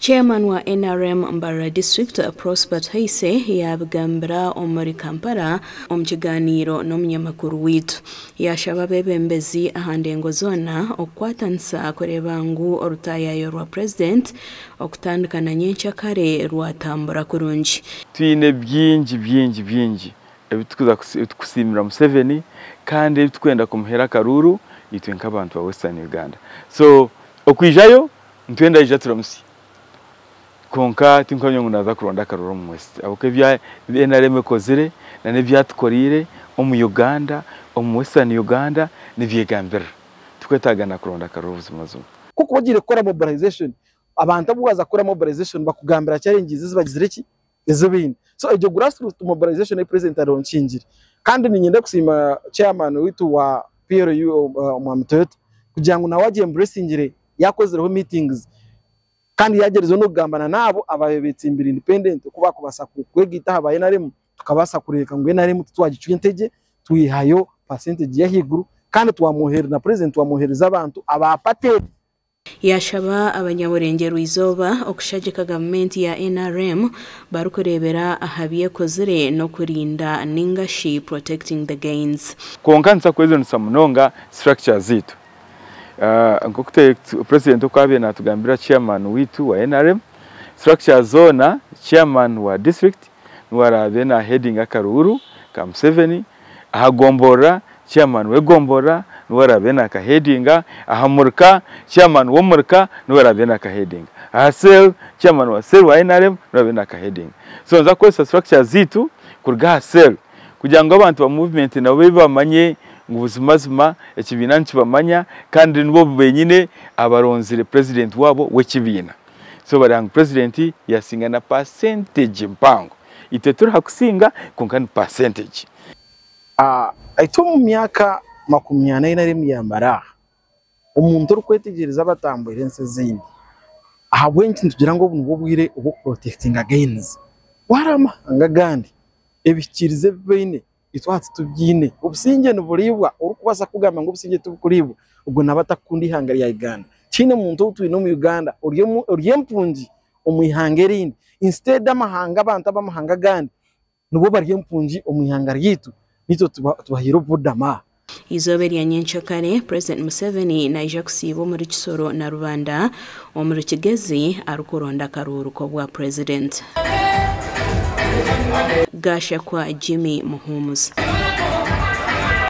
Chairman wa NRM Mbarara District Prosper Tuhaise yabigambira omuri Kampala omu kiganiro n'omunyamakuru waitu. Yashaba abebembezi aha ndengo zoona okukwatanisa kureeba ngu orutayayo rwa President okutandika na nyenkyakare rwatambura kurungi. Twine bingi bingi bingi ebitukusiimira Museveni kandi ebitukwenda kumuhera akaruru itwe nk'abantu ba Western Uganda. So okwijayo nitwenda ija turamusi. Konka tinkwamya ngu naza kuronda akaruru omu West. Ahabw'okuba ebya NRM ekozire na n'ebyatukoriire omu Uganda, omu Western Uganda nibyegambirira. Tukwetaaga na kuronda akaruru buzima. Kuko ogiire kukora mobilization, abantu abu waza kukora mobilization bakugambira challenges ezibagizire ki ezibaine. So egyo grassroots mobilization ei president aronkingire. Kandi ninyenda kusiima chairman witu wa PLU Omwami Toyota kugira ngu nawe agyembracingire, yakozireho meetings kandi yagyerizeho n'okugambana naabo ababaire betsimbire independent oku bakubaasa kwegaita aha ba NRM, tukabaasa kureeka ngu NRM titwagicwa entegye, twihayo percentage y'ahaiguru kandi twamwohereza na president twamwohereza abantu aba party. Yashaba abanyaburengyerwa izooba okushagika gavumenti ya NRM barikureebera aha byekozire n'okurinda ningashi protecting the gains. Konka nitsa kwezonesa munonga structure zitu. Nk'oku president okwabiire natugambira chairman witu wa NRM, structure zoona chairman wa district niwe araabe na heading akaruru ka Museveni, aha gomborora chairman w'egomborora niwe araabe nakaheadinga, aha murika chairman w'omurika niwe araabe nakaheadinga, aha cell chairman wa cell wa NRM niwe araabe nakaheadinga. So nza kukozesa structure zitu kuruga aha cell kugira ngu abantu ba movement nabo bamanye ngu buzimazima ekibiina nikibamanya kandi nibo benyine abaronzire president wabo w'ekibiina. So bari ngu president yasinga na percentage mpango, itwe turi hakusinga konka ni percentage. Itwe omu myaka 41 yambara omuntu orikwetegyereza abatambwire ensi ezindi, ahabw'enki nitugira ngu obu nibwo bwire obw'okuprotectinga gains? Wari amahanga agandi ebihikirizo ebi baine itwe hati tubyine. Obusingye niburibwa, orikubaasa kugamba ngu obusingye tibukuribwa ogwo naba atakukunda ihanga rya Uganda. Tihaine muntu ou twine omu Uganda ori empungi omu ihanga erindi. Instead amahanga, abantu ab'amahanga agandi nibo bari empungi omu ihanga ryaitu, nitwe tubahaire obubudama. Izooba erya nyenkyakare President Museveni naija kusiiba omuri Kisoro na Rubanda omuri Kigezi arikuronda akaruuru k'obwa president. Gashakwa Jimmy Muhumuza.